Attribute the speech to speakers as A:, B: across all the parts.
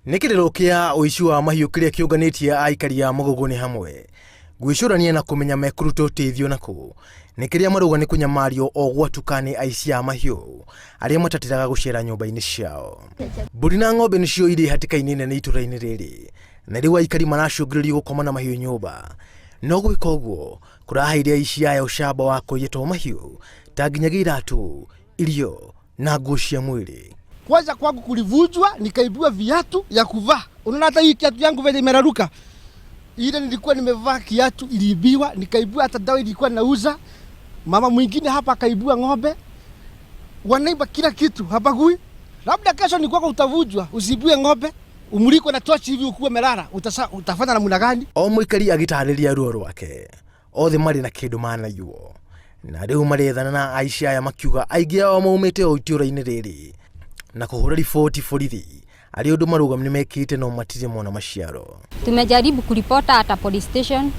A: Nĩ kĩrĩro kĩa ũici wa mahiũ kĩrĩa kĩũnganĩtie aikari a Mũgũgũ-nĩ hamwe gwĩcũrania na kũmenya mekũruta ũteithio nakũ nĩ kĩrĩa marauga nĩ kũnyamario o gwatuka nĩ aici a mahiũ arĩa matatĩraga gũcera nyũmba-inĩ ciao. Mbũri na ng'ombe nĩcio irĩ hatĩka-inĩ nene itũra-inĩ rĩrĩ na rĩu aikari maracũngĩrĩrio gũkoma na mahiũ nyũmba. No gwĩka ũguo kũraheire aici aya ũcamba wa kũiya to mahiũ ta nginyagia iratũ, irio na nguo cia mwĩrĩ.
B: Kwanza kwangu kulivunjwa, nikaibiwa viatu ya kuvaa. Unaona hata hii kiatu yangu venye imeraruka. Ile nilikuwa nimevaa kiatu iliibiwa, nikaibiwa hata dawa ilikuwa nauza. Mama mwingine hapa akaibiwa ng'ombe. Wanaiba kila kitu, habagui. Labda kesho ni kwako utavunjwa, usiibiwe ng'ombe, umulikwe na tochi hivi ukuwe melala, utafanya namna gani?
A: O mũikari agĩtarĩria ruo rwake, othe marĩ na kĩndũ manaiywo na rĩu marethana na aici aya makiuga aingĩ ao maumĩte o itũũra-inĩ rĩrĩ na kũhũra riboti borithi arĩ ũndũ marauga nĩ mekĩte no matirĩ mona maciaro.
C: Tumejaribu kuripota hata police station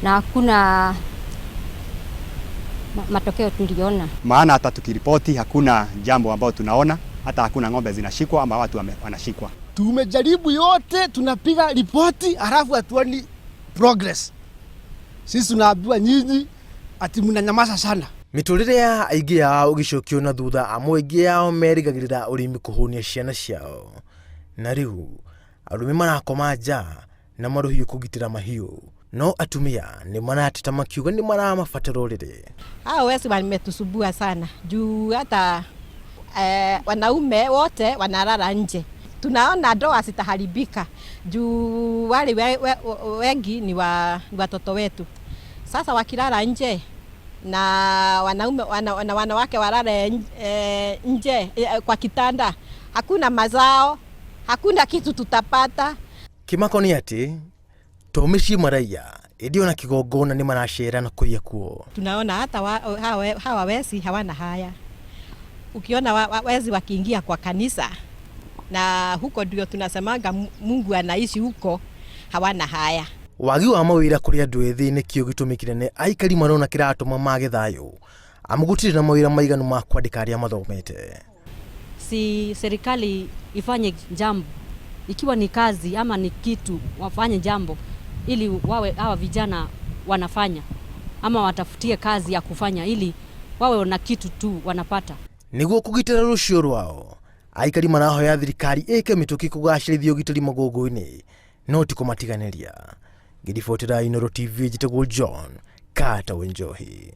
C: na hakuna matokeo tuliona.
D: Maana hata tukiripoti hakuna jambo ambao tunaona, hata hakuna ng'ombe zinashikwa ama watu wanashikwa.
B: Tumejaribu yote, tunapiga ripoti halafu hatuoni progress. Sisi tunaambiwa nyinyi ati mnanyamaza sana.
A: Mĩtũrĩre ya aingĩ ao ĩgĩcokio na thutha amwe aingĩ ao merĩgagĩrĩra ũrĩmi kũhũnia ciana ciao na rĩu arũme marakoma nja na marũhiũ kũgitĩra mahiũ no atumia nĩ marateta makiuga nĩ maramabatara ũrĩrĩ.
E: Hao wezi wametusumbua sana juu hata wanaume wote wanalala nje. Tunaona ndoa zitaharibika juu wale wengi ni watoto wetu. Sasa wakilala nje na wanaume na wanawake walale nje kwa kitanda, hakuna mazao, hakuna kitu tutapata.
A: Kĩmako nĩ atĩ to mĩciĩ maraiya ĩndĩ ona kĩgongona nĩ maracera na kũiya kuo.
E: Tunaona hata hawa wezi hawana haya. Ukiona wezi wakiingia kwa kanisa na huko ndio tunasemanga Mungu anaishi huko, hawana haya.
A: Wagi wa mawĩra kũrĩ andũ ethĩ nĩkĩo gĩtũmi kĩnene aikari marona kĩratũma mage thayũ amu gũtirĩ na mawĩra maiganu ma kwandĩka arĩa mathomete.
F: Si serikali ifanye jambo, ikiwa ni kazi ama ni kitu wafanye jambo ili wawe hawa vijana wanafanya ama watafutie kazi ya kufanya ili wawe na kitu tu wanapata.
A: Nĩguo kũgitĩra rũciũ rwao aikari marahoya thirikari ĩke mĩtũkĩ kũgacĩrithia ũgitĩri Magongo-inĩ no ti kũmatiganĩria. Ngĩribotera Inooro TV njĩtagwo John Carter Wanjohi.